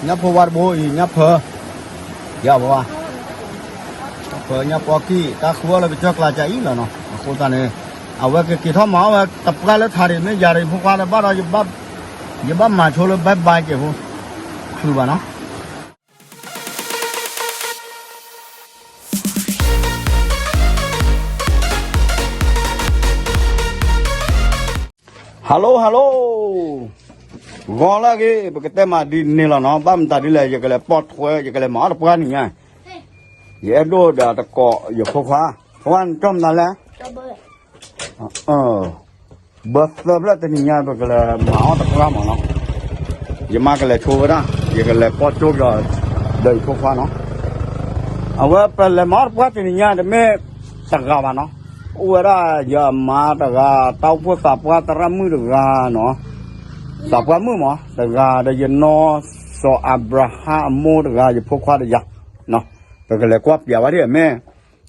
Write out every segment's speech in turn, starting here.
ညၣ်ဖိဝါတဘိအံၤ ညၣ်ဖၢ, ယၤဘၣ်, ညၣ်ဖၢ ညၣ်ပီကံၢ် တၢ်ဃုအီၣ်လၢကစၢၢ်ကျါကအံၤလီၤနီၤ. အဃိသတးန့ၣ် အဝဲကက့ၤထီၣ်မၤအီၣ်ဝဲတပှၢ်လၢထးဒံး မ့ၢ်ယၤဒီးယဖိခွါလၢဘၣ်ဒီး ယဘၣ်မၤဆိလၢ bye bye က့ၤဖိ, ချုးဘၣ်နီၤ. Hello hello, ဂီၤလၢအဂ့ၤ ပကတဲမၤဒ်န့ၣ်လီၤနီၤ. ဘၣ်မတၤဒ်လဲၣ် ယကလဲၤပိာ်ထွဲ ယကလဲၤမၤအီၣ်တပှၢ်နံၤညါ, ယအဲၣ်ဒိၣ်ဒီးတကိးယဖိခွါ, ဖိခွါနကၠီမတၤလဲၣ်, ဘၢသၢဖျၢၣ်တနံၤညါ ပကလဲၤမၤအီၣ်တပှၢ်မးနီၤ. ယမါကလဲၤဆိဝဲဒၣ် ယကလဲၤပိာ်ကၠိကဒီးယဖိခွါနီၤ. အဝဲပလဲၤမၤအီၣ်တပှၢ်တနံၤညါ တမ့ၢ်တဂၤဘၣ်နီၤ. အိၣ်ဝဲဒၣ်ယမါတဂၤ တၢ်အိၣ်ဖှိၣ်သးပှၢ်သရၣ်မုၣ်တဂၤနီၤ, သးပှၢ်မုၣ်မး တဂၤဒီးယနီၢ် စီၤအၤဘြၤဟၣ်အမိၢ်တဂၤ ယဖိခွါဒီးယၤ, ပကလဲၤကွၢ်ပျးဝဲဒၣ်မ့ၢ်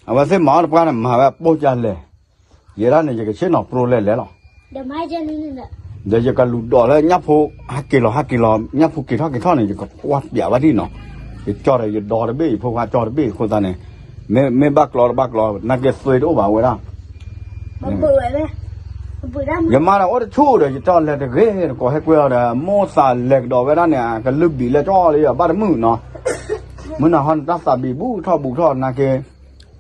အဝဲသ့ၣ်မၤအီၣ်တပှၢ်န့ၣ် မၤဝဲပိၢ်ကၢ်လဲၣ်, ယဲဒၣ်န့ၣ် ယကဆ့ၣ်နီၤပြိလဲၣ်လဲၣ်လီၤ. ဒီးယကလူၤဒိးလၢညၣ်ဖိ ဟဲက့ၤလီၤဟဲက့ၤလီၤ ညၣ်ဖိက့ၤထီၣ်က့ၤထီၣ်န့ၣ် ယကကွၢ်ပျးဝဲဒၣ်နီၤ. ယကၠီဒီးယဒီတဘ့ၣ် ယဖိခွါကၠီတဘ့ၣ်အဃိသတးန့ၣ် မ့ၢ်ဘၣ်ကျီတဘၣ်ကျီ နာ်က့သွ့တအိၣ်ဘၣ်ဝဲဒၣ် ယမါဒီးအိၣ်တဆူၣ်ဒီး ယတီၢ်လဲၤတဂ့ၤ တကိးဟဲကွဲအီၤဒီး မိၢ်သးလဲၤကဒီးဝဲဒၣ်န့ၣ် အကလုၢ်ဘံးလဲၢ်ကၠီလၢယဘၣ်တမုာ်နီၤ. မုၢ်နၤဟီန့ၣ် တၢ်သးဘံးဘူးထီၣ်ဘူးထီၣ်နာ်က့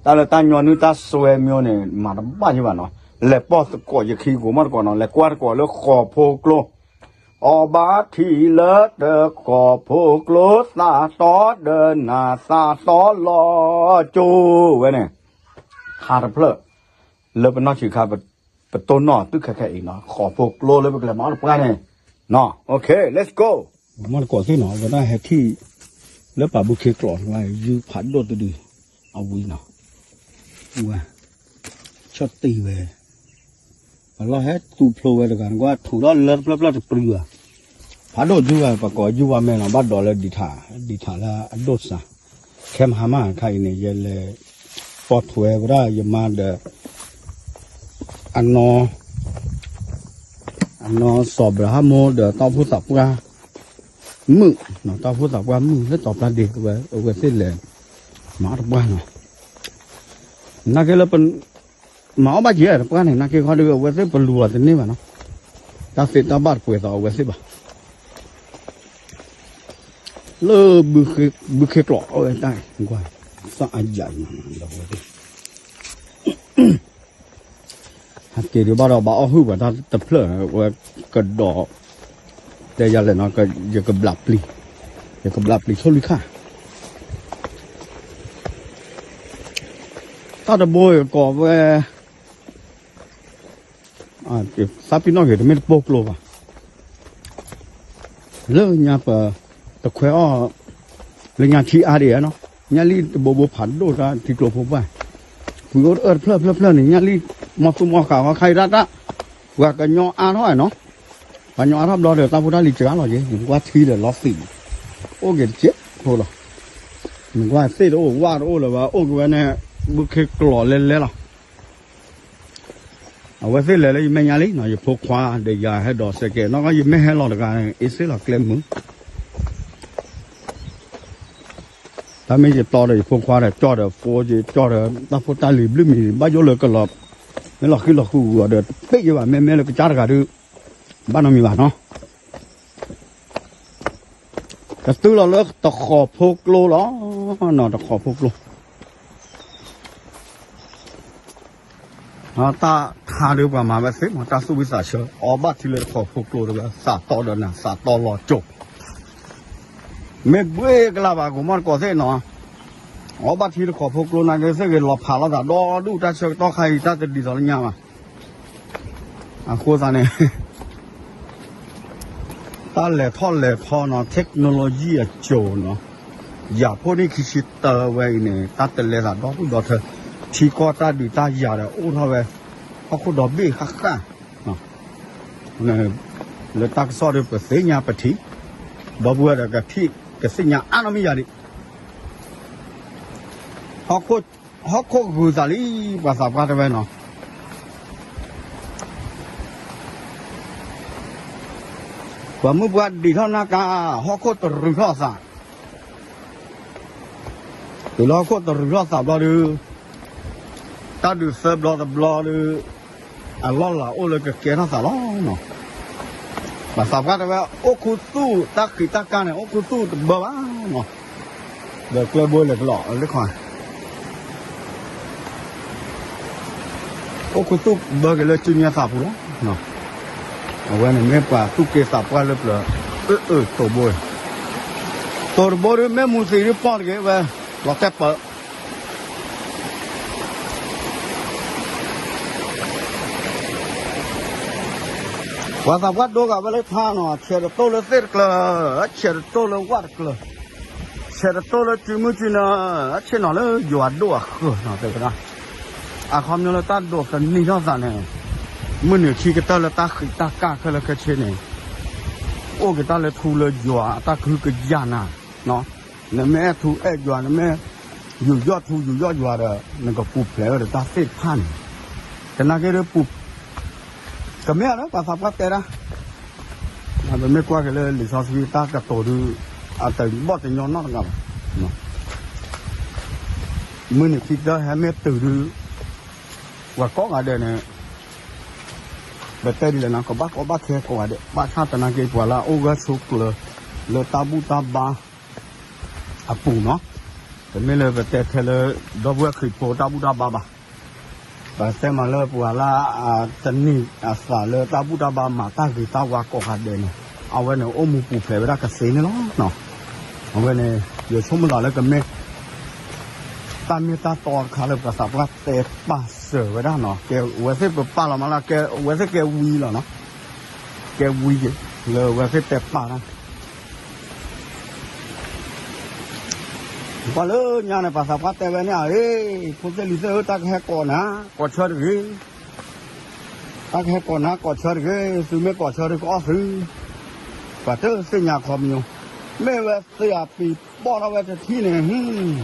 တၢ်လၢတၢ်ညီနုၢ်တၢ်စွဲမ့ၢ်န့ၣ် မၤတဘၣ်ယဘၣ်နီၤ. လဲၤပိာ်သကိးယခံကိးမီၢ်တကိးနီၤ လဲၤကွၢ်တကိးလၢဃိာ်ဖိကျိ အီၣ်ဘၣ်ထံလၢတဃိာ်ဖိကျိ သးတီဒီးနၤ သးတီလီၤကၠိဝဲန့ၣ် ခါတဖျၢၣ် လၢပနီၢ်ဆံးခါ ပတိၢ်နီၣ်သုခဲခဲအံၤနီၤ ဃိာ်ဖိကျိလၢပကလဲၤမၤအီၣ်တပှၢ်န့ၣ်နီၤ. မီၢ်တကိးသ့ၣ်နီၤ အဝဲဒၣ်ဟဲထံၣ် လၢပာ်ဘုခ့ကျိးတဝဲ ယုၢ်ဖးဒိၣ်တဒု အဝံၤနီၤ ဝဲ ဆီၣ်တံၢ်ဝဲ ပလီၢ်ဟဲသူဖျိဝဲတဂၤ နကွၢ်ထူးထီၣ်လၢတဖျၢၣ်ဖျၢၣ်တပျုၤဘၣ်. ဖးဒိၣ်ယုၢ်ဝဲ ပကိးယုၢ်ဝါမဲလီၤ ဘၣ်ဒိးလၢဒံးထး ဒံးထးလၢအဒိၣ်စၢ် ခဲမဟါမးခါအံၤန့ၣ် ယလဲၤပိာ်ထွဲဝဲဒၣ်ယမါဒီး အနီၢ် အနီၢ်စီၤဘြၤဟၣ်မိၢ်ဒီးတၢ်အိၣ်ဖှိၣ်သးပှၢ် မုၣ် တၢ်အိၣ်ဖှိၣ်သးပှၢ်မုၣ်လၢတီၤပျၢ်ဒ့ အဝဲသ့ၣ်လဲၤ မၤအီၣ်တပှၢ်နီၤ. နာ်က့လၢ မၤအီၣ်ဘၣ်က့ၤတပှၢ်န့ၣ် နာ်က့ခီဒီး အဝဲသ့ၣ်ပလူၤအီၤတန့ၢ်ဘၣ်နီၤ. တၢ်သ့တၢ်ဘၣ်တပှဲၤသးအဝဲသ့ၣ်ဘၣ်. လၢ ဘုခ့ကျိးအဝဲတၢ်ကွၢ် သၣ်အယၤအံၤ ဒီးအဝဲသ့ၣ် ဟဲက့ၤဒံးဘၣ်ဒီး ဘၣ်အီၣ်ဟုၣ်ပှၤတၢ်တဖျၢၣ် ဝဲကဒီး တဲယၤလဲၣ်နီၤ ယကဘျးပျံၤ ယကဘျးပျံၤထိၣ်လွံၢ်ခါ တၢ်တဘိကိးဝဲ သးပ့ၤနီၣ်က့ၤ တမ့ၢ်တပိာ်ကျိဘၣ် လၢညါပ တခွဲးအီၣ် လၢညါထံအါဒံးနီၤ ညါလံတဘိဘိဖးဒိၣ်တၢ်ထံကျိဖိပှၢ် ပှၤအိၣ်တအၢတဖျၢၣ်ဖျၢၣ်ဖျၢၣ်န့ၣ် ညါလံ မီၤသူမီၤဃာ်ဃီခါအံၤတၢ်တၢ် ပှၤကညီအါထီၣ်နီၤ ပှၤကညီအါထီၣ်ဘျီဒီး တၢ်ဖိတၢ်လံၤစှၤလီၤက့ၤ နကွၢ်ထံဒီးလီၤသံး အိၣ်က့ၤတကဲးဖိလီၤ နကွၢ်သ့ၣ်တအိၣ်ဝၣ်တအိၣ်လၢၤဘၣ် အိၣ်က့ၤဝဲန့ၣ် ဘုခ့ကျိးလဲၤလဲၤလီၤ အဝဲသ့ၣ်လဲၤလၢယမဲာ်ညါလံနီၤ ယဖိခွါဒီးယၤဟဲဒိးစဲးကဲး နီၢ်ကီၢ်ယမ့ၢ်ဟဲလီၤတဂၤ အ့စ့လီၤကျဲမုာ် တၢ်မ့ၢ်ယတီဒီးယဖိခွါဒီး ကၠီဒီးဖိ ယကၠီဒီး တၢ်ဖိတၢ်လံၤဘျုးမံၤ ဘၣ်ယိၣ်လၢကလီၤ မ့ၢ်လီၤဃံလီၤဃုာ်အီၤဒီး တပ့ၢ်ယဘၣ် မ့မ့ၢ်လၢကစၢ်တဂၤဒီး ဘၣ်နီတမံၤဘၣ်နီၤ ကတုၤလီၤလၢတဃိာ်ဖိကျိလီၤ နီၤ တဃိာ်ဖိကျိ တၢ်ထါဒုးပှၤမၤဝဲသ့မး တၢ်သူၣ်ဝံသးဆၢ အီၣ်ဘၣ်ထံလၢတဃိာ်ဖိကျိတဝဲ သးတီဒီးနၤ သးတီလီၤကၠိ မ့ၢ်ဘှ့ကလၢ်ဘၣ် ကိးမီၢ်တကိးသ့ၣ်နီၤ အီၣ်ဘၣ်ထံတဃိာ်ဖိကျိ နာ်က့သ့ၣ်ဂ့ၤလီၤဖးလိာ်သးဒီဒူၣ် တၢ်ဆၢကတီၢ်ခါအံၤ တၢ်တဒ်သိးလၢညါဘၣ် အဃိသတးန့ၣ် တၢ်လဲၤထီၣ်လဲၤထီနီၤ technology အစိၤနီၤ ယၤဖိန့ၣ်ခံဆံတၢဝဲအံၤန့ၣ် တၢ်တလဲၤသးဒီဒူၣ်ဒီထၢ ထံကီၢ်တၢ်ဒုးတၢ်ယၤဒီးအိၣ်ထီၣ်ဝဲ ဟီၣ်ခိၣ်ဒီဘ့ၣ်ဃၣ်ဃၣ် လၢတၢ်ကစီၣ်ဒီးပသ့ၣ်ညါပထံၣ် ဒီပုၢ်ဝဲၢ်ဒီးကထံၣ်ကသ့ၣ်ညါအါနီၢ်မ့ၢ်ယၤဒံး ဟီၣ်ခိၣ်ဂုၤသးလံ ပှၤသးပှၢ်တဲဝဲနီၤ ပှၤမုၣ်ပှၢ်ဒံးထီၣ်နၢ်ကါ, ဟီၣ်ခိၣ်တရူးထီၣ်သး, တုၤလၢဟီၣ်ခိၣ်တရူးထီၣ်သးဘျီဒီး, တၢ်ဒုးသၢဘျီတဘျီဒီး, အလီၢ်လၤအိၣ်လၢကကဲထီၣ်သးလီၤနီၤ. ပှၤသးပှၢ်တဲဝဲ အိၣ်ခူသူၣ်တၢ်ဃံးတၢ်ကၢ်န့ၣ် အိၣ်ခူသူၣ်တဘၢဘၣ်နီၤ. ဒီးကျဲဘိလဲၤကလီၤလၢခီ အိၣ်ခူသူၣ်ဘၢက့ၤလၢစုညါသးပူၤလီၤ. အဝဲန့ၣ်မ့ၢ်ပှၤသူၣ်က့သးပှၢ်လၢပျၢၤ, အၢအၢတိၢ်ဘိ, တိၢ်တဘိဒီး မ့ၢ်မူသံးဒုးပီၢ်တဂ့ၤဝဲ, လီၤတဲာ်ပၢၤ ပှၤသးပှၢ်ဒိဂၤဝဲလၢဖါနီၤ, ဆဲးတတိၢ်လၢသ့ၣ်တကျၢၤ, ဆဲးတတိၢ်လၢဝၣ်တကျၢၤ, ဆဲးတတိၢ်လၢစုမုၢ်စုနၤ, ဆ့ၣ်နီၤလၢယွၤဒိၣ်အဃၢၤနီၤ တဲဝဲဒၣ်. အခီပညီလၢတၢ်ဒိးသန့ၤထီၣ်သးန့ၣ်, မုၢ်နံၤခံကတၢၢ်လၢတၢ်ဃံးတၢ်ကၢ်ခဲလၢာ်ခဲဆ့န့ၣ်, အိၣ်က့ၤတၢ်လၢထူလၢယွၤအတၢ်ကဟုကယာ်နၤ, နမ့ၢ်အဲၣ်ထူအဲၣ်ယွၤ, နမ့ၢ်ယူးယီၣ်ထူယူးယီၣ်ယွၤဒီး နကပူၤဖျဲးဝဲဒီးတၢ်သ့ၣ်တဖၣ်န့ၣ်, သနာ်က့ဒီးပူၤ, ကမ့ၢ်အလၢပှၤသးပှၢ်တဲဒၣ်, ပမ့ၢ်ကွၢ်က့ၤလၢလံာ်စီဆှံတၢ်ကတိၤဒုး, အတဘီၣ်တညီနီတဂၤဘၣ်. မုၢ်နံၤခံကတၢၢ်ဟဲမ့ၢ်တုၤဒုး, ပှၤကိးဂၤဒဲးန့ၣ်, ပတဲဒ်လဲၣ်နီၤ, ကဘၣ်ကီဘၣ်ခဲကိးဂၤဒဲး, ဘၣ်ဆၣ်သနာ်က့ပှၤလၢအအိၣ်ဂၢၢ်ဆိးကျၢၤလၢတၢ်ဘူၣ်တၢ်ဘါ အပူၤနီၤ, တမ့ၢ်လၢပတဲထဲလၢ ဒီပုၢ်ဝဲၢ်ခရံာ်ဖိတၢ်ဘူၣ်တၢ်ဘါဘၣ်. ပတဲမးလၢပှၤလၢအတနံၤအသးလၢတၢ်ဘူၣ်တၢ်ဘါမၤတၢ်ဂ့ၤတၢ်ဝါကိးဂၤဒဲးန့ၣ်, အဝဲန့ၣ်အိၣ်မူပူၤဖျဲးဝဲဒၣ်ကသ့န့ၣ်လီၤ. အဝဲန့ၣ် ယဆိကမိၣ်သးလၢကမ့ၢ် တၢ်မ့ၢ်တၢ်တီတခါလၢပှၤသးပှၢ်တဲပာ်စၢၤဝဲဒၣ်နီၤ, ကဲဝဲသ့ၣ်ပပာ်လီၤမးလၢ ကဲဝဲသ့ၣ်ကဲဝံလီၤနီၤ, ကဲဝံက့ၤ လၢဝဲသ့ၣ်တဲပာ်တၢ် ပှၤလၢညါန့ၣ် ပှၤသးပှၢ်တဲဝဲန့ၣ်ဧါ, ဖိသ့ၣ်လံၤသ့ၣ်ဧၢ, တၢ်ကဟဲကိးနၤ ကိးဆၢတဂ့ၤ, တၢ်ကဟဲကိးနၤကိးဆၢတဂ့ၤ, သုမ့ၢ်ကိးဆၢဒီးကအီၣ်သု, ပှၤတသ့ၣ်ညါခီပညီ, မ့ၢ်ဝဲသ့ၣ်အပံၤဘီၣ်ထီၣ်ဝဲတထံၣ်န့ၣ်,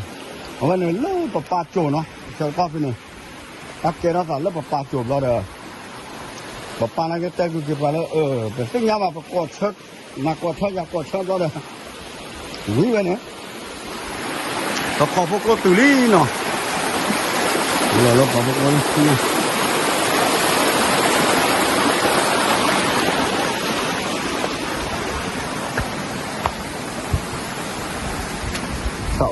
အဝဲန့ၣ်လၢပပာ်စိၤနီၤ, ဆၢကတီၢ်ဖဲန့ၣ်, တၢ်ကဲထီၣ်သးလၢပပာ်စိၤဘျီဒီး ပပၢ်န့ၣ်ကတဲက့ၤပှၤလၢ ပသ့ၣ်ညါဘၣ် ပကိးဆၢ, နကိးဆၢယၤကိးဆၢဘျီဒီး ဝံၤဝဲန့ၣ်, ပခီၣ်ဖိကိးတုၤလံနီၤ, လီၤလၢခီၣ်ဖိကိးလံ တၢ်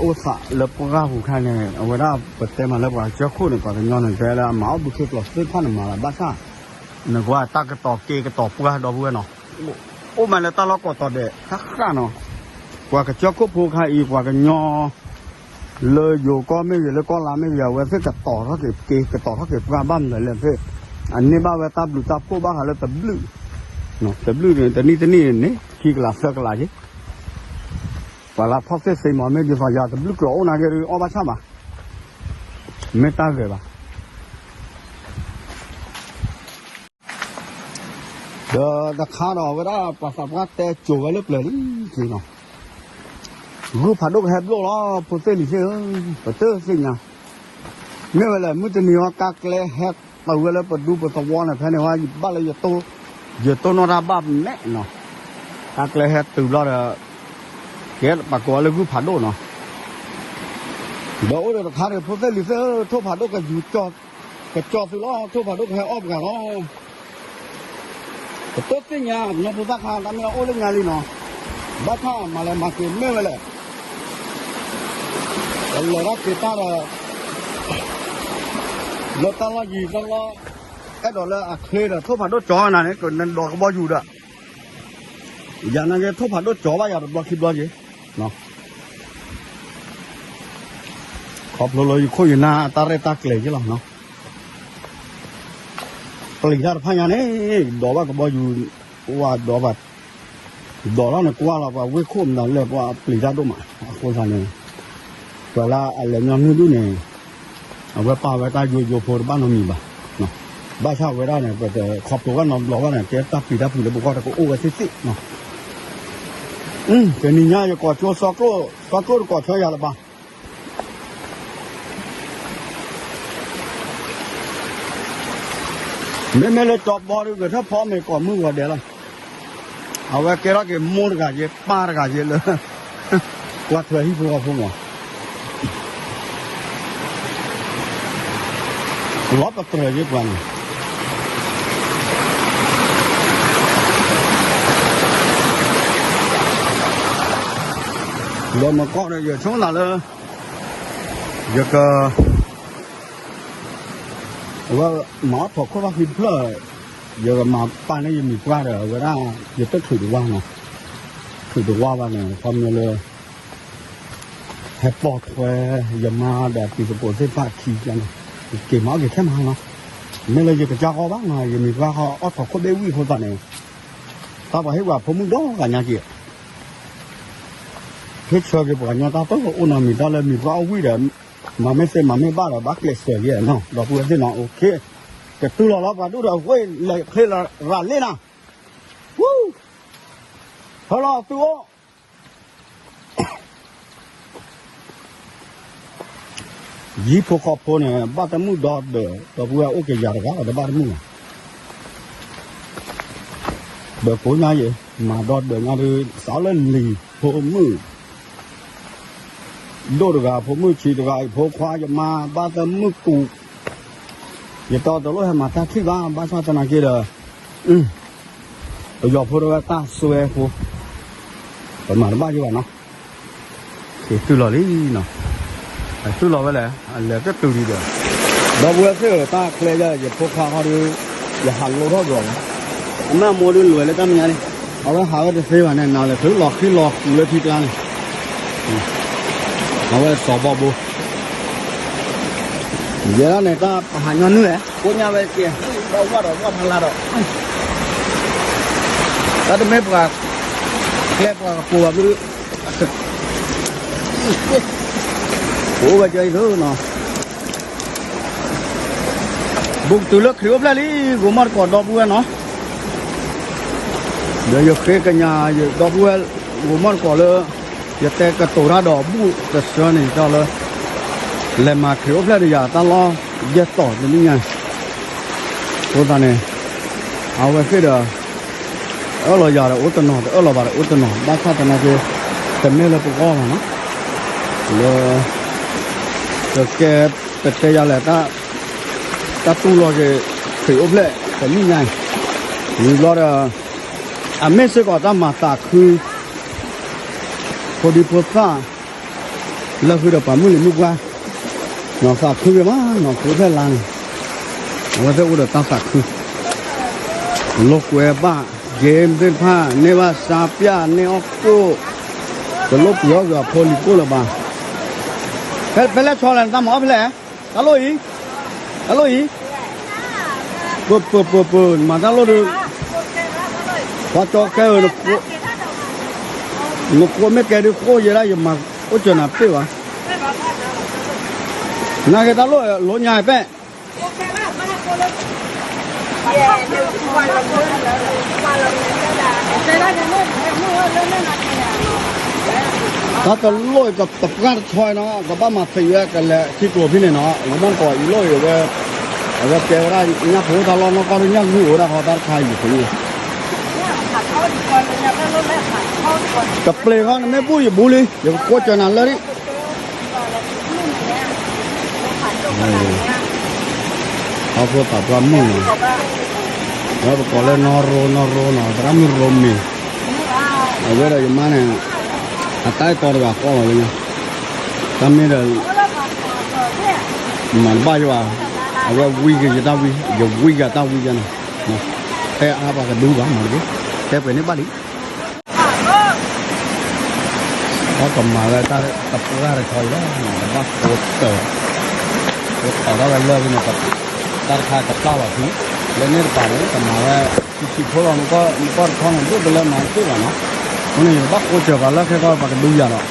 အိၣ်သးလၢပှၢ်ပူၤခါန့ၣ် အဝဲဒၣ်ပတဲမးလၢပှၤကၠီခိၣ်န့ၣ် ပှၤကညီန့ၣ် တဲလၢအမၤအီၣ်ဘုခ့ကျိာ်သ့ၣ်တဖၣ်န့ၣ်မၤလၢၤဘၣ်ဆၣ်, နကွၢ်တၢ်ကတီၤက့ၤကတီၤပှၢ်ဒီပုၢ်ဝဲၢ်နီၤ, အိၣ်မးလၢတၢ်လီၢ်ကိးတီၤဒဲး ဃၣ်ဃၣ်နီၤ, ပှၤကၠီခိၣ်ဖိခါအံၤ ပှၤကညီ လၢယိၤကီၢ်မ့ၢ်ဂ့ၤ လၢကီၢ်လါမ့ၢ်ဂ့ၤ အဝဲသ့ၣ်ကတီၤထီၣ်က့ၤက့ၤ ကတီၤထီၣ်က့ၤပှၢ်ဘၣ်မနုၤလဲၣ်သ့ၣ်, အန့ၢ်ဘၣ်ဝဲတၢ်ဘျုးတၢ်ဖှိၣ်ဘၣ်ဃးလၢတဘျုး, တဘျုးန့ၣ် တနံၣ်တနံၣ်န့ၣ် ခံကလးသၢကလးက့ၤ, ပှၤလၢထီၣ်သ့ၣ်သ့မး မ့ၢ်ဒ်သိးယၤတဘျုးကျိာ်အိၣ်နာ်က့ၤဒီး အီၣ်ဘၣ်ဆၣ်ဘၣ်, မ့ၢ်တၢ်ဂ့ၤဘၣ် ဒီးတခါဒီး အဝဲဒၣ်ပှၤသးပှၢ်တဲစိၤဝဲလၢပျၢၤလံက့ၤနီၤ, ဂုၢ်ဖးဒိၣ်ကဟဲဘျိၣ်လီၤ ဖိသ့ၣ်လံၤသ့ၣ်ဧၢ, ပတသ့ၣ်ညါ, မ့ၢ်ဝဲလဲၣ် မုၢ်တနံၤအံၤ ကါကျဲဟဲတုၤဝဲလၢပဒူပသဝီန့ၣ် ဖဲန့ၣ်ဝဲ ယဘၣ်လၢ ယတိၢ်နီၣ်တၢ်ဘၣ်မဲာ်နီၤ, ကါကျဲဟဲတုၤဘျီဒီး ကဲပှၤကိးဝဲလၢဂုၢ်ဖးဒိၣ်နီၤ, ဒီးအိၣ်ဒီးတခါန့ၣ် ဖိသ့ၣ်လံၤသ့ၣ်ဧၢ, ထိၣ်ဖးဒိၣ်ကယူၤ ကကၠီသုလီၤ, ထိၣ်ဖးဒိၣ်ကဟဲအီၣ်ပှၤလီၤ ပတသ့ၣ်ညါ ပှၤကညီဖိသၣ်ခါ တၢ်မ့ၢ်အိၣ်လၢညါလံနီၤ, ဘၣ်ဆၣ်မၤလဲၤမၤက့ၤမ့ၢ်ဝဲလဲၣ်, ပလဲၤတၢ်က့ၤတၢ်ဒီး လၢတၢ်လီၢ်ယံၤတၢ်လီၢ် အဲၣ်ဒိးလၢအချ့ဒီး ထိၣ်ဖးဒိၣ်ကၠီနၤန့ၣ် ကနဒိးကဘီယူၤဒီး ယၤနာ်က့ ထိၣ်ဖးဒိၣ်ကၠီဘၣ်ယၤတဘျီခံဘျီက့ၤ, ခီဖျိလၢယခိၣ်ယနၢ်တၢ်ရဲၣ်တၢ်ကျဲၤက့ၤလီၤ, ပျံၤတၢ်တဖၣ်ညါန့ၣ် ဒိးဘၣ်ကဘီယူၤ, ဝဲဒိးဘၣ်, ဒိးထီၣ်န့ၣ်ကွၢ်လီၤ ပှၤဝ့ၢ်ခိၣ်မတၤလဲၣ် ပှၤပျံၤတၢ်ဒိၣ်မး, အဃိသတးန့ၣ် ပှၤလၢအလဲၤညီနုၢ်ဒူၣ်န့ၣ် အဝဲပာ်ဝဲတၢ်ယိယိဖိတဘၣ်နီတမံၤဘၣ်, ဘၣ်ဆၣ်ဝဲဒၣ်န့ၣ် ပတခီဖျိဘၣ်နီတဘျီဘၣ်န့ၣ် ကဲတၢ်ပျံၤတၢ်ဖုးလၢပဂီၢ်တကအိၣ်ဝဲသ့ၣ်သ့ၣ်, တနံၤညါယကိးကၠိစီကျိၣ်, စီကျိၣ်တကိးဆၢယၤလၢၤဘၣ် မ့မ့ၢ်လၢကၠီဘီဒုး ဂဲၤထၢၣ်ဖီမ့ၤကိးမုၢ်ဂီၤဒဲးလီၤ, အဝဲကဲထီၣ်က့ၤမိၢ်တဂၤယဲ ပၢ်တဂၤယဲလၢ ကွၢ်ထွဲဟံၣ်ဖိဃီဖိမး, လီၤပတြၢၤယဲပှၤန့ၣ် ဒီးမကီၢ်ဒီးယဆိကမိၣ်သးလၢ ယက အဝဲမၤအီၣ်ထိးခိၣ်ဘၣ်ဃံတဖျၢၣ်, ယကမၤပာ်န့ၢ်ယမံၤပှၢ်ဒီး အဝဲဒၣ် ယတချုးတဝၢ်နီၤ, ချုးတဝၢ်ဘၣ်န့ၣ် ခီပညီလၢ ဟဲပိာ်ထွဲ ယမါဒီးပျံၤသကိးသ့ၣ်တဖၣ်ခံန့ၣ်, က့ၤမၤအီၣ်က့ၤခဲမးနီၤ, မ့ၢ်လၢယကစၢ်ဃီဘၣ်နီၤ, ယမံၤပှၢ်ဃီအီၣ်ထိးခိၣ်ဘ့ၣ်ဝံၣ်အဃိသတးန့ၣ်, တၢ်ပှၤဟ့ၣ်ပှၤဖိမုၣ်ဒီဂၤညါက့ၤ ဟ့ၣ်ဆၢက့ၤပှၤကညီတၢ်တအိၣ်နီတမံၤ တၢ်လၢမံၤပှၢ်အီၣ်ဝံၣ်ဒီး မၤမ့ၢ်သ့မၤမ့ၢ်ဘၣ်ဒီး ဘၣ်ကျဲးစၢးက့ၤနီၤ ဒီပုၢ်ဝဲၢ်သ့ၣ်နီၤ, ကတူၢ်လီၤလီၤ ပှၤဒိၣ်ဒီးဝ့ၢ်လဲၤချ့လီၤရၤလ့နီၤ, ဟဲလီၤသုအိၣ် ယံၤဖိဃီဖိန့ၣ် ဘၣ်တမုၣ်ဒီဒၢး ဒီပုၢ်ဝဲၢ်အိၣ်က့ၤယၤတဂၤဒီးဘၣ်တမုၣ်လီၤ, ဒီးကိးညါယဲ, မၤဒီဒၢးညါဒုး စးလၢလံၤဖိမုၣ် ဒိၣ်တဂၤ ဖိမုၣ်ဆံးတဂၤ အံၤဖိခွါ ယမါဘၣ်သၢမုၣ်ကူး, ယတီတလိၣ်ဟဲမၤတၢ်ထံၣ်ဘၣ် ဘၣ်ဆၣ်သနာ်က့ဒီး, ပယီၤဖိတဝဲတၢ်စွဲဖိ, ပမၤတဘၣ်ယဘၣ်နီၤ, က့ၤတုၤလီၤလံနီၤ, တုၤလီၤဝဲလဲၣ် အလဲၤတတုၤလံဒီး, ဒီပုၢ်ဝဲၢ်သ့ၣ်ဧၢ တၢ်ချဲယၤ ယဖိခွါခီဒီး, ယဟးလိထီၣ်ဒီးလီၤ, အမ့ၢ်အမိၢ်ဒုးလဲၤလၢတၢ်မဲာ်ညါန့ၣ်, အဝဲဟးဝဲတသ့ဘၣ်န့ၣ် နၤလဲၤထုးလီၤဃံလီၤကူးလၢထံကျါန့ၣ် အဝဲစီၤဘီဘိ, ယဲဒၣ်န့ၣ် တၢ်ပဟးညီနုၢ်လဲၣ် ကိးညါဝဲကဲ, ဒီးဝၣ်ဒီးဝၣ်ဖးလါဒီး, တၢ်တမ့ၢ်ပှၤ, ကျဲပှၤကပိာ်ဘၣ်ဘု, အိၣ်ဝဲကဲအံၤသနီၤ ဘူးကတုၤလၢခရံာ်အိၣ်ဖျဲၣ်လံ ဂိၤမီၢ်တကိးဒီပုၢ်ဝဲၢ်နီၤ, ဒီးယဃ့ကညး ဒီပုၢ်ဝဲၢ် ဂိၤမီၢ်တကိးလၢ ယတဲကတိၤတၢ်ဒီးဘူးတဆၢန့ၣ် ယတီလၢ လဲၤမၤခရံာ်အိၣ်ဖျဲၣ်ဒီးယၤတၢ်လီၢ်ယဲၢ်တီၤတနံၣ်ညါ, အဃိသတးန့ၣ် အဝဲသ့ၣ်ဒီး အၢၣ်လီၤယၤဒီးအိၣ်တနီၤ တအၢၣ်လီၤဘၣ်ဒီးအိၣ်တနီၤ ဘၣ်ဆၣ်သနာ်က့ တမ့ၢ်လၢပဂီၢ်ဘၣ်နီၤ, လၢ ကကဲ ပတဲယၤလဲၣ် တၢ်တူၢ်လိာ်က့ၤ ခရံာ်အိၣ်ဖျဲၣ်တနံၣ်ညါအံၤ, ဝံၤဘျီဒီး အမ့ၢ်စ့ၢ်ကီးတၢ်မၤသးခု ဖိဒံဖိသၣ် လၢဃုာ်ဒီးပှၤမုၢ်လံၤမုၢ်ပှၢ်, သးခုက့ၤမးနီၤ ခရံာ်အိၣ်ဖျဲၣ်လါန့ၣ်, အဝဲသ့ၣ်အိၣ်ဒီးတၢ်သးခု, လိာ်ကွဲဘၣ် game သ့ၣ်တဖၣ် န့ၢ်ဘၣ်စါပျၢ် န့ၢ်အီၣ်ကိၣ်, တလိၣ်ပှ့ၤအီၣ်က့ၤအဖိလံၤကိၣ်လၢၤဘၣ်, ဖဲလဲၣ်ဆီလဲၣ် နတၢ်မၤအီၣ်ဖဲလဲၣ် တၢ်လိၣ်အံၤ, တၢ်လိၣ်အံၤ, ပၢၢ်ပၢၢ်ပၢၢ်ပၢၢ် နမၤတၢ်လိၣ်ဒီး, ပှၤကၠီကဲဧၢ, နကိးမ့ၢ်ကဲဒုးဃိယဲဒၣ် ယမၤအိၣ်စၢၤနၤပ့ၢ်ဘၣ်, နာ်က့တၢ်လိၣ်လိညါပဲ တၢ်တလိၣ်အံၤ တပှၢ်တဆီအံၤနီၤ ကဘၣ်မၤသံဝဲကလဲၤထံကျိၤဖဲန့ၣ်နီၤ လၢမ့ၢ်ကီးအံၤလိၣ်အံၤဝဲ အဝဲကဲဝဲဒၣ်ညၣ်ဖိတၢ်လီၢ်နီၢ်ကီၢ်ဒုးညၣ်ဂုၢ်အိၣ်ဝဲဒၣ်ဃီတၢ်တခါအံၤန့ၣ် ကပျ့ၤခီနမ့ၢ်ဘူၣ်ယဘူၣ်လံ ယကကိးစၢၤနၤလၢ ဟီၣ်ခိၣ်သးပှၢ်မုၣ်နီၤ, ဝဲပကိးလၢနီၢ်ရိနီၢ်ရိနီၤ သရၣ်မုၣ်ရိမ့ၤ, အဝဲဒီးယမါန့ၣ် အတၢ်အဲၣ်တီတဂၤဃီလီၤလၢညါ, တၢ်မ့ၢ်ဒီး မၤတဘၣ်ယဘၣ်, အဝဲဝံက့ၤယတၢ်ဝံ, ယဝံက့ၤအတၢ်ဝံယဲန့ၣ်, တဲအါပှၤကဒုဘၣ်မၤတဘၣ်, တဲပှဲၤန့ၢ်ဘၣ်လံ ဒီးကမၤဝဲတၢ်တပှၢ်တခီအံၤလီၤ, ကဘၣ်ကိးစၢၤ, ကိးစၢၤထီၣ်ဝဲလၢဖဲန့ၣ်, တၢ်တခါကပျၢ်လီၤဖဲ, လၢန့ၣ်တပၤန့ၣ် ကမၤဝဲ ဆံးဆံးဖိလီၤ, နကီၢ်တခီန့ၣ် ဒိၣ်တလၢမၤတသ့ဘၣ်နီၤ, အဃိန့ၣ် ယကဘၣ်ကိးစၢၤပှၤလၢခဲကီၢ်ပှၤကဒုယၤဒီး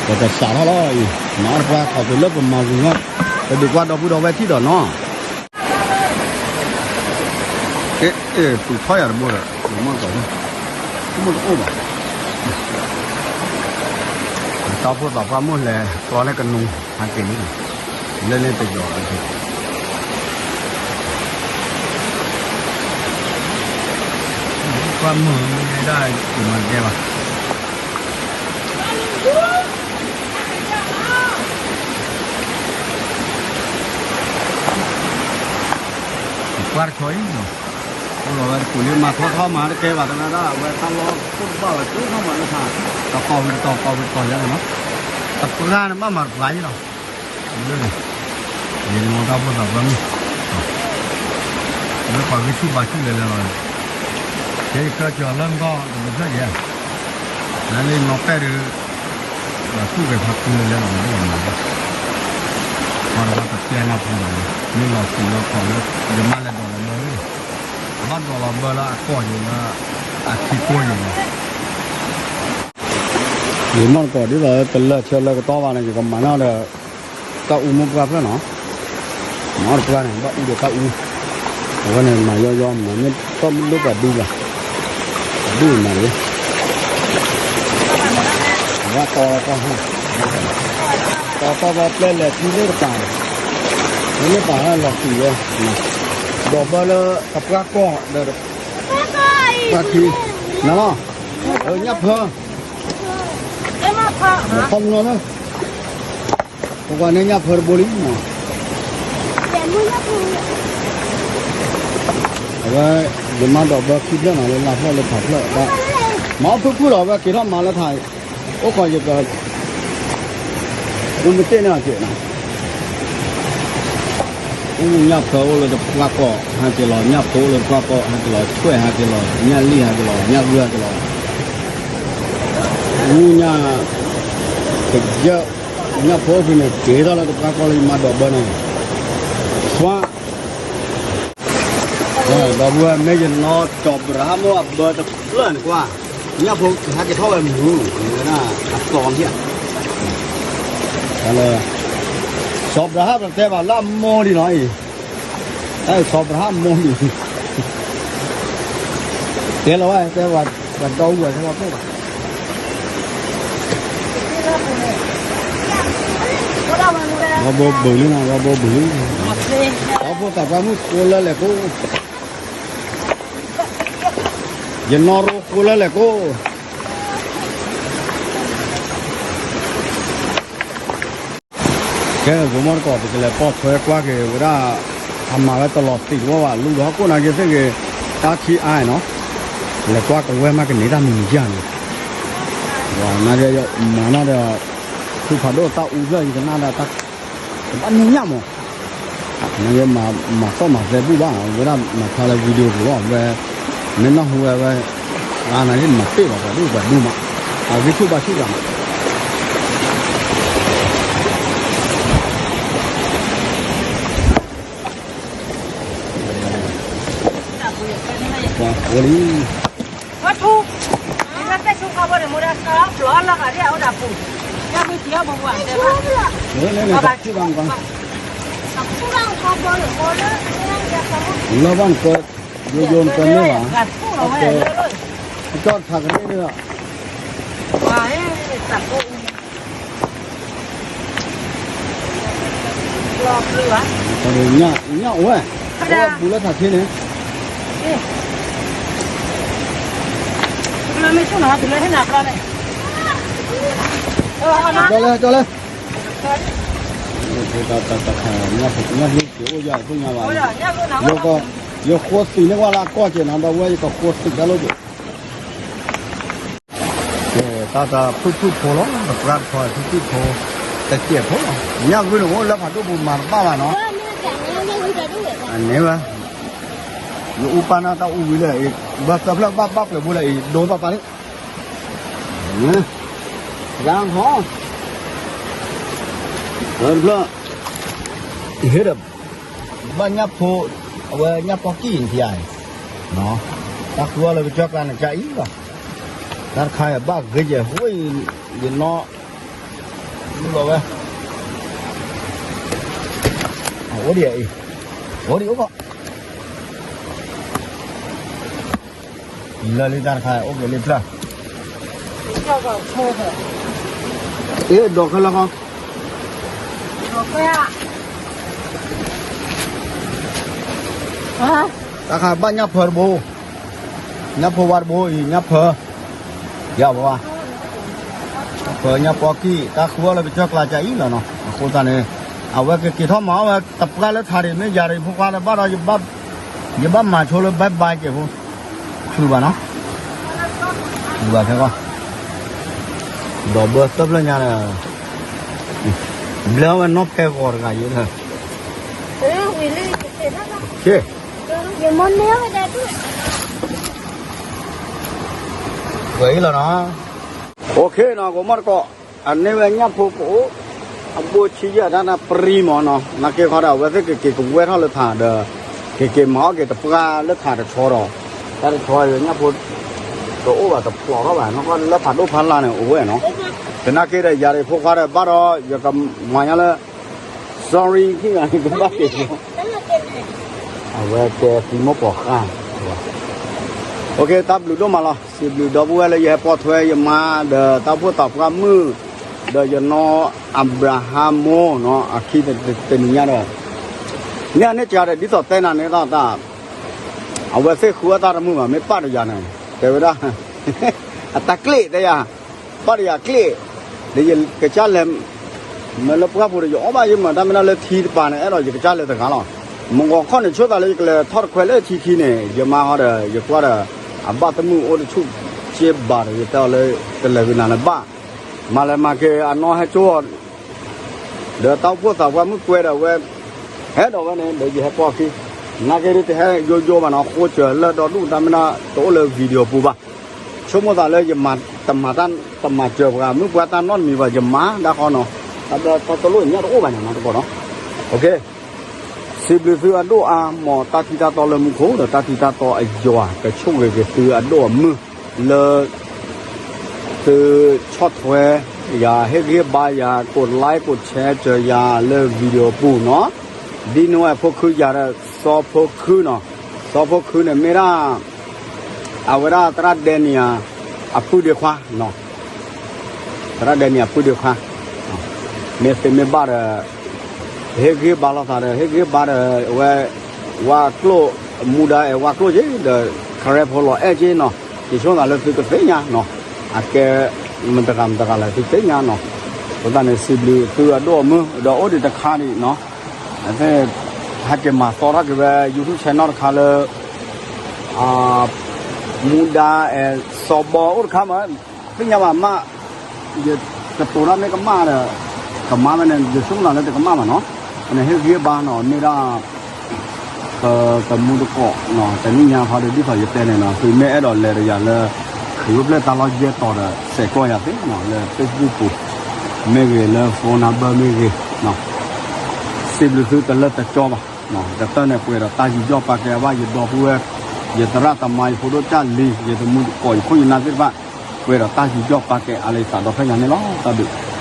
ပကစးထီၣ်လီၤအံၤ, မၤအီၣ်တပှၢ်ခီၣ်သုးလၢပမၤဝံၤမီၢ်, ပဒုးကွၢ်ဒီပုၢ်ဒီဝဲၢ်ထံၣ်ဒီးနီၤ အဲ အဲ ပူၤထီၣ်ယၤတဘိဒီး မ့ၢ်တအိၣ်ဘၣ်, မ့ၢ်တအိၣ်ဘၣ်, တၢ်အိၣ်ဖှိၣ်သးပှၢ်မိၢ်လဲၤကျီလၢကနူၤဟးက့ၤလံ, လၢန့ၣ်တယီၤလီၤ ပှၢ်မုၢ်ဒၣ်ယမၤကဲဘၣ် ပှၢ်တခီအံၤနီၤ, အိၣ်လီၤဝဲတကူးလံ မၤထီထီမၤတကဲဘၣ်တဂၤဒၣ် အဝဲတၢ်လီၢ်ခိၣ်တဘၣ်ဝဲကျိထီၣ်မၤလၢထါ, တကီၢ်ဝံၤတကီၢ် ကီၢ်ဝံၤတကီၢ်ယါန့ၣ်နီၤ, တပှၢ်န့ၣ်ဘၣ်မၤတပှၢ်အံၤလီၤ, လၢန့ၣ် ယနီၢ်တၢ်ဖိသးပှၢ်မုၢ် လၢပှၤဂံၢ်ဆူၣ်ဘါဆူၣ်လဲၤလဲၤလီၤ, ယဲယကၢစၢၤလၢနကီၢ်တဘျီဖျၢၣ်ယဲ, နလၢနီၢ်ပဲၢ်ဒီး ဘၣ်ဆူၣ်က့ၤဖးဖုလဲၤလဲၤလီၤမးဒ်အမၤ, ပှၤတပှၢ်တပျဲနၢ်ဖိဘၣ်န့ၣ် မ့ၢ်လီၤစံးလီၤခီၣ်လၢ ယမါလဲၤဒိးလီၤဘၢလၢ ဘၣ်ဒိးလီၤဘၢလၢအကီၢ်ယိာ်လၢ အထံကိၢ်ယိာ်လီၤ ယနီၢ်တကီၢ်ဒ်သိးတလၢဆၢလၢကတီၢ်ဘၣ်န့ၣ် ယကမၤနီၣ်ဒီး တၢ်အူမိၢ်ပှၢ်ဖျၢၣ်နီၤ, မၤအီၣ်တပှၢ်န့ၣ် ဘၣ်အူဒီးတၢ်အူ, အဝဲန့ၣ်မၤယီယီမၤမ့ၢ်တၢ်မ့ၢ်လိၣ်ပှၤဒူဘၣ်, ပှၤဒူမၤလံ, ဝဲတီတီတီဟါ, တီတီတီပျဲလဲၤထံလၢတပၤ, မ့မ့ၢ်ပာ်ဟဲလီၤစံးဝဲ, ဒိးဘၢလၢတပှၢ်ကီၢ်ဒီး ပှၢ်ထံ, နၤလီၤ, ညၣ်ဖၢ ခီမနီၤလၢ ပကွၢ်န့ၢ်ညၣ်ဖၢတဘိလံမး, အဝဲ ယမါဒိးဘၢခံဖျၢၣ်နီၤလၢလါဖျၢၣ်လၢထးဖျၢၣ်ဘၣ်, မၤအီၣ်ဖုၣ်ဖုၣ်လီၤ အဝဲက့ၤထီၣ်မၤလၢထး, အိၣ်ခိးယက အူမတ့ၢ်န့ၣ်အက့ၤနီၤ, အူညၣ်ဖၢအိၣ်လၢတပှၢ်ကီၢ်ဟဲက့ၤလီၤ, ညၣ်ဖိအိၣ်လၢတပှၢ်ကီၢ်ဟဲက့ၤလီၤ, ဆွဲၣ်ဟဲက့ၤလီၤ, ညၣ်လံၣ်ဟဲက့ၤလီၤ, ညၣ်ဂုၢ်ဟဲက့ၤလီၤ, အူညၣ် ကယၢၢ် ညၣ်ဖိဖဲန့ၣ် က့ၤထီၣ်လၢတပှၢ်ကီၢ်လၢယမါဒိးဘၢန့ၣ်, သွါ ဒီပုၢ်ဝဲၢ် မ့ၢ်ယနီၢ်စီၤဘြၤဟၣ်မိၢ်အဘၢတဖျၢၣ်န့ၣ်ကွၢ်, ညၣ်ဖိဟဲက့ၤထီၣ်ဝဲမုၢ်, ဝဲဒၣ်အသီဖၠၣ်, စီၤဘြၤဟၣ်ပတဲဘၣ်လၢအမိၢ်ဒံးလီၤအံၤ, တၢ်စီၤဘြၤဟၣ်မိၢ်ဒံး, တဲလီၤဝဲ တဲဝဲ ပှၤဒီဝဲၢ်ထဲဝဲပၢၢ်ဘၣ် ဝဲဘိဘုးလံနီၤ, ဝဲဘိဘုးလံ, အီဖိသးပှၢ်မုၣ်ကိးလၢလဲၣ်ကိး, ယနီၢ်ရိကိးလၢလဲၣ်ကိး, ကဲ ဂိၤမီၢ်တကီၢ် ပကလဲၤပိာ်ထွဲကွၢ်က့ၤဝဲဒၣ်, အမၤဝဲတလီၤသံးတဝီဘၣ် လူၤဒီးဟီၣ်ခိၣ်နာ်က့ၤသ့ၣ်ဂ့ၤ, တၢ်ခံအါနီၤ, လဲၤကွၢ်ကဝဲၤမးကန့ၢ်တၢ်မံၤမံၤယါန့ၣ်, ဝဲနာ်က့ၤမၤနီၣ်ဒီး, ဖုဖးဒိၣ်တၢ်အူဖျၢၣ်အံၤကနၣ်ဒီးတၢ်, တဘၣ်န့ၢ်ညၣ်မး နမၤသီၣ်မၤသဲဘူၣ်ဘၣ် ဝဲဒၣ်မၤဖျါလၢ video ပူၤလီၤ ဝဲ, မ့ၢ်နၢ်ဟူဝဲဝဲ, အါနၤဟ့ၣ်မၤပ့ၢ်ဘၣ်ပှၤဒိၣ်ပှၤဒူမး, အဂံၢ်ဆူၣ်ဘါဆူၣ်တၢ်မး ပှၤအိၣ်လံ လၢဘၣ်နက, ယိယိနကန့ၢ်ဘၣ်, ကၠီၣ်ထးကန့ၢ်န့ၣ်လီၤ, ညၣ်အိၣ်ဝဲ, အိၣ်ဘူးလၢထးခ့န့ၣ်, ကၠီၣ်လဲၣ် ကၠီၣ်လဲၣ်, တၢ်တၢ်တၢ်ခါ, ညၣ်ဟူက့ၤအိၣ်ယၤသ့ၣ်ညါဘၣ်, ယဃိသံးန့ၢ်ဝဲလၢအကီၢ်က့ၤနီၤ ဒီးဝဲယကဃိသံးတၢ်လိၣ်က့ၤ တၢ်တဖုၣ်ဖုၣ်ဖိလီၤ, တပှၢ်တခီဖုၣ်ဖုၣ်ဖိ, တစဲးဖိလီၤ, ညၣ်ဂုၢ်န့ၣ်အိၣ်လၢဖးဒိၣ်ပူၤမၤတဘၣ်ဘၣ်နီၤ, အန့ၣ်ဝဲ, ယအူပၢ်န့ၣ်တၢ်အူဝံၤလၢအံၤ, ဘၣ်သၢဖျၢၣ်ဘၣ်ဘၣ်ပှဲၤဖိလၢအံၤ ဒိသးပာ်လံ, ယါဟီ, သၢဖျၢၣ်, ဟ့ၣ်ဒီး, ဘၣ်ညၣ်ဖိ, အဝဲညၣ်ပီၣ်ကံၢ်နထံဧါ, တၢ်ဃုအီၤလၢကစၢ်ကျါန့ၣ်ကအံၤလီၤ, တၢ်တခါဘၣ်ဂ့ၤကဲၤ, ယနီၢ်, လူလီၤဝဲ, အိၣ်ဒံးအံၤ, အိၣ်ဒံးအိၣ်ကီး လၢလံတၢ်တခါ အိၣ်က့ၤလံဖျၢၣ်, အ့ၣ်ဒိးခဲလၢာ်ဃီ, တၢ်ခါဘၣ်ညၣ်ဖၢတဘိ, ညၣ်ဖိဝါတဘိအံၤ ညၣ်ဖၢ ယၤဝဲ, ညၣ်ဖၢညၣ်ပီကံၢ် တၢ်ဃုအီၣ်လၢကစၢၢ်ကျါကအံၤလီၤနီၤ. အဃိသတးန့ၣ် အဝဲကက့ၤထီၣ်မၤအီၣ်ဝဲ တပှၢ်လၢထးဒံး မ့ၢ်ယၤဒီးဖိခွါလၢဘၣ်ဒီး ယဘၣ်မၤဆိလၢ bye bye က့ၤဖိ ချုးဘၣ်နီၤ, ချုးဘၣ်ဖဲကွၢ်, ဒီးဘၢတၢ်ဖျၢၣ်ညါဒီး ဘျၢဝဲနီၢ်ဖဲဂီၤတဂၤယဲလၢ ဝဲအံၤလီၤနီၤ, OKနီၤ ကမီၢ်တကိး, အန့ၢ်ဝဲညၣ်ဖိကအိၣ် အဘိဆံယဲၢ်တၢ်နၢ်ပြံမၢ်နီၤ, နာ်က့ခီဒီး အဝဲသ့ၣ်ကက့ၤကဝဲထီၣ်လၢထးဒီး ကက့ၤမၤအီၣ်က့ၤတပှၢ်လၢထးတဆီဒီး တၢ်တဆီညၣ်ဖိ တအိၣ်ဘၣ်တဖျိးထီၣ်ဘၣ် နီၢ်ကီၢ်လၢဖးဒိၣ်ဖးလါန့ၣ် အိၣ်ဝဲနီၤ, သနာ်က့ဒီး ယၤဒီးဖိခွါဒီးဘၣ်ဒီး ယကမၤညါလၢ sorry ခံဂၤန့ၣ် ကဘၣ်က့ၤ အဝဲတဲသံမိၢ်ပှၢ်ဃၣ်, OK တၢ်ဘျုးဒိၣ်မးလီၤ, စံးဘျုးဒီပုၢ်ဝဲၢ်လၢယဟဲပိာ်ထွဲယမါ ဒီးတၢ်အိၣ်ဖှိၣ်သးပှၢ်မုၣ် ဒီးယနီၢ်အၤဘြၤဟၣ်မိၢ်နီၤ, အခံတနံၤညါဒီး န့ၢ်အန့ၢ်ကါဒီး ဒ်သိးတဲနၤန့ၣ်တၢ် အဝဲသ့ၣ်ဃုအတၢ်တမုာ်ဘၣ် မ့ၢ်ပာ်တယၤန့ၣ် တဲဝဲဒၣ် အတၢ်ကျ့ၣ်တဲယၤ ပာ်တယၤကျ့ၣ်, ဒီးယကစၢ်လဲၤ မ့ၢ်လၢပှၢ်ပူၤဒီး ယအီၣ်ဘၣ်ယမၤတၢ်မ့ၢ်ဒၣ်လၢထံတပၤန့ၣ် အဲၣ်ဒိးယကစၢ်လဲၤတဂၤလီၤ. မုၢ်ဂီၤခီန့ၣ် ဆိသးလၢယကလဲၤထီၣ်တခွဲလၢထံခံန့ၣ် ယမါဟီဒီး ယကွၢ်ဒီး အဘၣ်တမုာ်အိၣ်တဆူၣ်က့ဘၣ်ဒီး ယတဲအီၤလၢ တလဲၤဝံၤနၤလၢၤဘၣ်, မၤလဲၤမၤက့ၤအနီၢ်ဟဲကၠိအီၤ ဒီးတၢ်အိၣ်ဖှိၣ်သးပှၢ်မုၣ်ကွဲဒီးဝဲ ဟဲဒီးဝဲန့ၣ် ဒီးယဟဲပိာ်အခံ, နာ်က့ဒ်တဟဲယိယိဘၣ်နီၤ ဃိစၢၤလၢဒီဒူၣ်တၢ်မ့ၢ်ဒၣ်တအိၣ်လၢ video ပူၤဘၣ်, ဆိကမိၣ်သးလၢယမၤတမၤတၢ် တမၤစၢၤပှၤ မုၢ်ပှၤတၢ်နီတမံၤဘၣ် ယမၤဒၣ်ဃီနီၤ, တၢ်တလိၣ်ညၣ်တအိၣ်ဘၣ်န့ၣ် မၤတကိးနီၤ, OK စံးဘျုးသုအဒိၣ်အါ မ်တၢ်ထံတၢ်တီလၢမူခိၣ် ဒီးတၢ်ထံတၢ်တီအယွၤ ကဆိၣ်ဂ့ၤက့ၤသုအဒိၣ်အမုၢ် လၢ သုဆီၣ်ထွဲယၤ ဟ့ၣ်ဂံၢ်ဟ့ၣ်ဘါယၤ ကိးlike ကိးshare စၢၤယၤလၢ video ပူၤနီၤ, ဒ်နိဝဲဖိခုယၤဒီး စီၤဖိခုနီၤ, စီၤဖိခုန့ၣ်မ့ၢ်ဒၣ် အဝဲဒၣ်သရၣ်ဒဲနံၤဧါ အပုၢ်ဒ့ခွါနီၤ သရၣ်ဒဲနံၤအပုၢ်ဒ့ခွါ, မ့ၢ်သ့မ့ၢ်ဘၣ်ဒီး ဟ့ၣ်ဂံၢ်ဟ့ၣ်ဘါလိာ်သးဒီး ဟ့ၣ်ဂံၢ်ဟ့ၣ်ဘါဒီး အဝဲ ဝါကျိၣ် မူဒါအဲၣ်ဝါကျိၣ်က့ၤဒီး ခရဲဖိလီၤအဲၣ်က့ၤနီၤ, ယဆိကမိၣ်သးလၢသုကသ့ၣ်ညါနီၤ, အကဲ မတဂၤမတဂၤလဲၣ်သုသ့ၣ်ညါနီၤ, အဃိသတးန့ၣ် စံးဘျုးသုအဒိၣ်အမုၢ် ဒီးအိၣ်ဒံးတခါဒံးနီၤ, အသ့ၣ် ဟဲက့ၤမၤသီထီၣ်က့ၤဝဲ YouTube channel တခါလၢ မူဒါအဲၣ်စီၤဘီအိၣ်တခါမး သ့ၣ်ညါဘၣ်မး, ယကတိၤတၢ်မ့ၢ်ကမၣ်ဒီး ကမၤဝဲန့ၣ် ယဆိကမိၣ်လၢတကမၣ်ဘၣ်နီၤ, အန့ၣ်ဟ့ၣ်ဂံၢ်ဟ့ၣ်ဘါနီၤ မ့ၢ်ဒၣ် ပတမူတကိးနီၤ တနံၣ်ညါခီဒီး ဒ်သိးယတဲန့ၣ်နီၤ သုမ့ၢ်အဲၣ်ဒိးလဲၤဒီးယၤလၢ ခရံာ်အိၣ်ဖျဲၣ်တၢ်လီၢ်ယဲၢ်တီၤဒီး စဲးကီးယၤသ့နီၤ လၢ Facebook ပူၤ မ့ၢ်ဂ့ၤ လၢ phone number မ့ၢ်ဂ့ၤနီၤ, စံးဘျုးသုတလၢတကၠီဘၣ်, တၢ်တၢ်န့ၣ် ပှဲၤဒီးတၢ်ယူးယီၣ်ပာ်ကဲအဘၣ် ယဒီပုၢ်ဝဲၢ် ယသရၣ်သမါ ယဖိဒိၣ်ကၢ်လံၤ ယတမူတကိး ယခိၣ်ယနၢ်သ့ၣ်တဖၣ် ပှဲၤဒီးတၢ်ယူးယီၣ်ပာ်ကဲအါလၢယသးဒီဖျၢၣ်ညါန့ၣ်လီၤ. တၢ်ဘျုး